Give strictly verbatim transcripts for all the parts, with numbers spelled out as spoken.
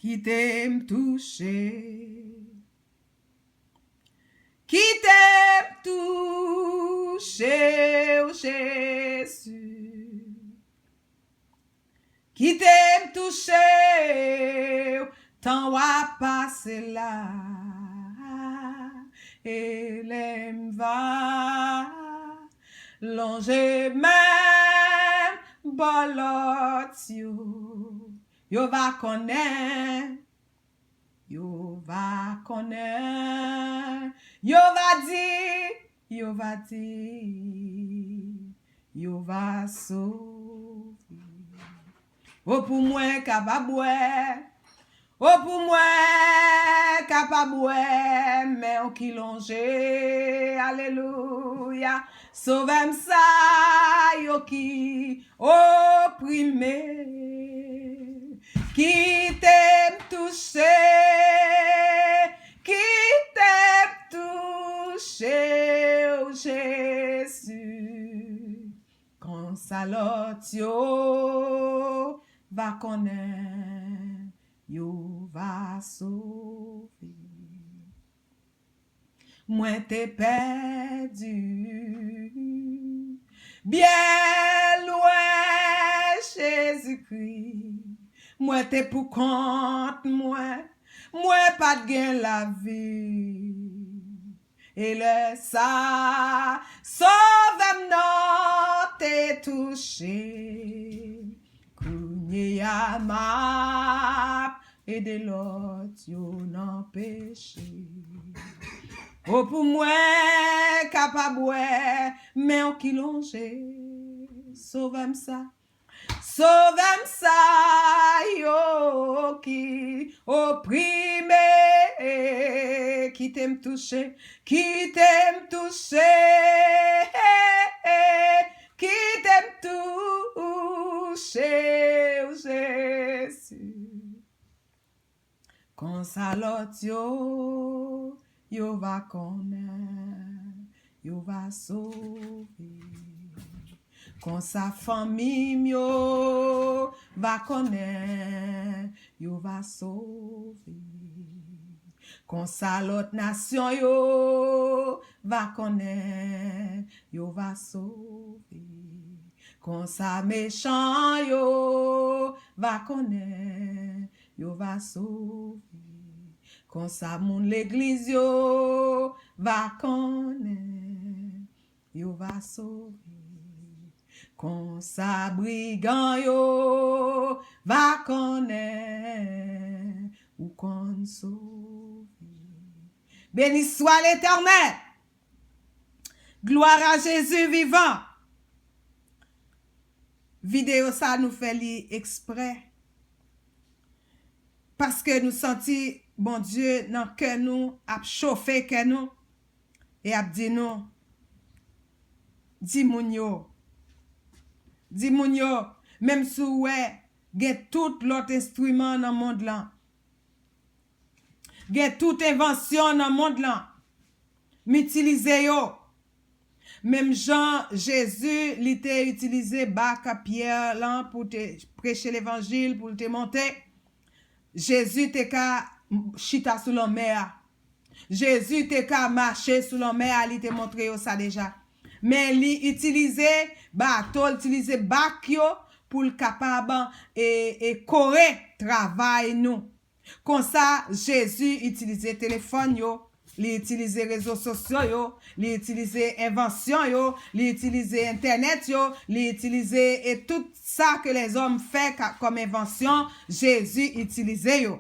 Kite m touche. Kite m touche w, Jezi. Kite m touche w, tan w ap pase la. E lè m va lonje men m bò lòt yo, yo va konnen, yo va konnen, yo va di, yo va di, yo va sove. O pou mwen kapab wè, o pou mwen kapab wè men w ki lonje, alelouya. Sovè m sa yo ki oprime, kite m touche, kite m touche w, Jezi. Konsa lòt yo va konnen, yo va sove. Mwen te pèdi, byen lwen Jezikri. Mwen te pou kont mwen, mwen pa t gen lavi. E lè sa, Sovè m nan te touche. Kounye a m ap ede lòt yo nan peche. O pou mwen kapab wè men w ki lonje, Sovè m sa. Sovè m sa yo ki oprime, kite m touche, kite m touche, kite m touche w, Jezi. Konsa lòt yo, yo va konnen, yo va sove. Konsa fanmi m yo va konnen, yo va sove. Konsa lòt nasyon yo va konnen, yo va sove. Konsa mechan yo va konnen, yo va sove. Konsa moun legliz yo va konnen, yo va sove. Konsa brigan yo va konnen ou konn sove. Beni swa Letènèl! Glwa a Jezi vivan! Videyo sa nou fè li eksprè. Paske nou santi Bondye nan kè nou, ap chofe kè nou, e ap di nou, di moun yo, di moun yo, menm si w wè gen tout lòt enstriman nan mond lan, gen tout envansyon nan mond lan, m itilize yo. Menm jan Jezi, li te itilize bak Pyè lan pou te preche levanjil, pou l te monte, Jezi te ka chita sou lanmè a. Jezi te ka mache sou lanmè a, li te montre yo sa deja. Men li itilize bato, li itilize bak yo pou l kapab e, e kore travay nou. Konsa, Jezi itilize telefòn yo, li itilize rezo sosyo yo, li itilize envansyon yo, li itilize entènèt yo, li itilize e tout sa ke lèzòm fè ka, kòm envansyon, Jezi itilize yo.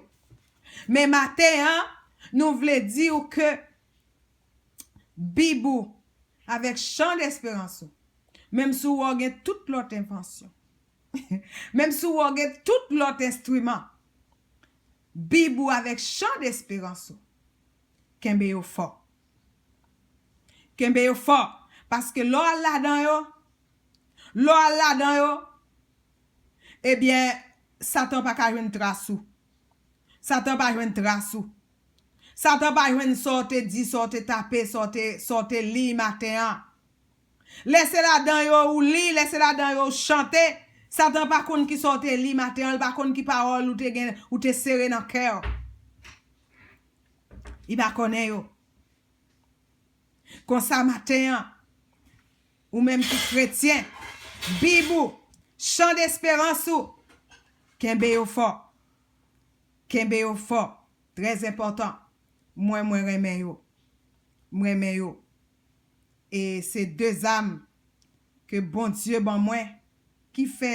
Men maten an, nou vle di w ke Bib ou avèk chan desperans ou, menm si w wè w gen tout lòt envansyon, menm si w wè w gen tout lòt enstriman, Bib ou avèk chan desperans ou, kenbe yo fò. Kenbe yo fò, paske lè w al ladan yo, lè w al ladan yo, ebyen, Satan pa ka jwenn tras ou. Satan pa jwenn tras ou. Satan pa jwenn sa w te di, sa w te tape, sa w te, sa w te li maten an. Lè se ladan yo ou li, lè se ladan yo ou chante, Satan pa konn ki sa w te li maten an, li pa konn ki pawòl ou te gen, ou te sere nan kè w. Li pa konnen yo. Konsa maten an, ou menm ki kretyen, Bib ou, chan desperans ou, kenbe yo fò. Kenbe yo fò. Trè enpòtan. Mwen, mwen renmen yo. Mwen renmen yo. E se de zam ke Bondye ban mwen ki fè,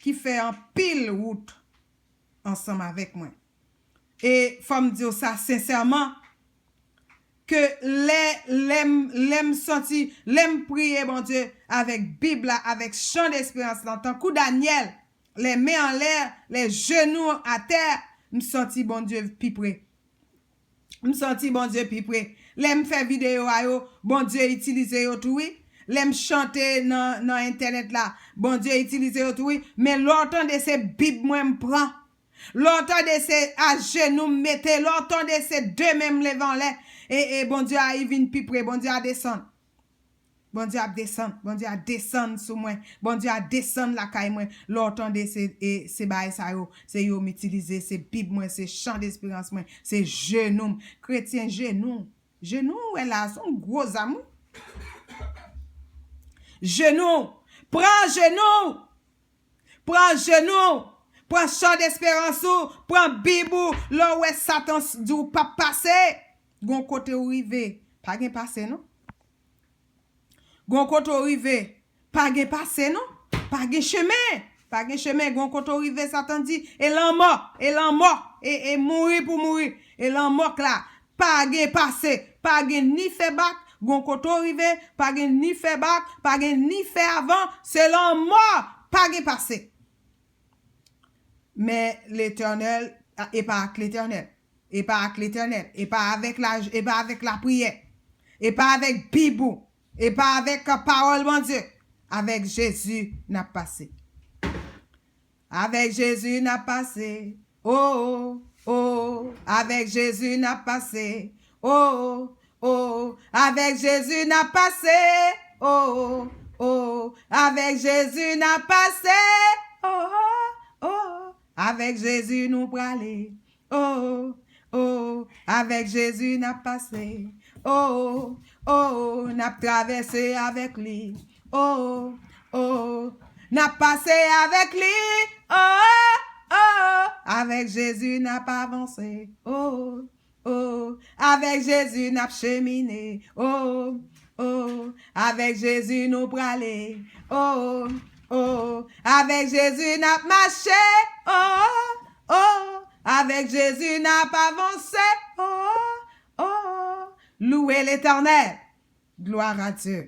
ki fè anpil wout ansanm avèk mwen. E fò m di w sa sensèman, ke lè, lè m, lè m santi, lè m priye Bondye avèk Bib la, avèk chan desperans lan, tankou Danyèl, lè men anlè, lè jenou atè, m santi Bondye pi pre. M santi Bondye pi pre. Lè m fè videyo a yo, Bondye itilize yo tou wi. Lè m chante nan, nan entènèt la, Bondye itilize yo tou wi. Men lè w tande se Bib mwen m pran. Lè w tande se ajenou m mete, lè w tande se de men m leve anlè, e, e Bondye a vin pi pre, Bondye a desann. Bondye ap desann, Bondye a desann sou mwen, Bondye a desann lakay mwen. Lè w tande se, e, se bagay sa yo, se yo m itilize, se Bib mwen, se chan desperans mwen, se jenou m. Kretyen jenou, jenou w wè la, se yon gwo zam wi. Jenou, pran jenou. Pran jenou w, pran chan desperans ou, pran Bib ou, lè w wè Satan s- di w p ap pase, gon kote w rive, pa gen pase non. Gon kote w rive, pa gen pase non. Pa gen chemen, pa gen chemen, gon kote w rive, Satan di, e lanmò, e lanmò, e, e mouri pou mouri, e lanmò k la. Pa gen pase, pa gen ni fè bak, gon kote w rive, pa gen ni fè bak, pa gen ni fè avan, se lanmò, pa gen pase. Men Letènèl, e pa ak Letènèl, e pa ak Letènèl, e pa avèk la, e pa avèk lapriyè, e pa avèk Bib ou, e pa avèk pawòl Bondye, avèk Jezi n ap pase. Avèk Jezi n ap pase. Oh, oh, oh. Avèk Jezi n ap pase. Oh, oh, oh. Avèk Jezi n ap pase. Oh, oh, oh. Avèk Jezi n ap pase. Oh, oh, oh. Avèk Jezi nou prale. Oh, oh, oh, avèk Jezi n ap pase. Oh, oh, oh, n ap travèse avèk li. Oh, oh, oh, n ap pase avèk li. Oh, oh, oh, avèk Jezi n ap avanse. Oh, oh, oh, avèk Jezi n ap chemine. Oh, oh, oh, avèk Jezi nou prale. Oh, oh, oh, avèk Jezi n ap mache. Oh, oh, oh, avèk Jezi n ap avanse. Oh, oh, oh. Louwe Letènèl. Gloire à Dieu.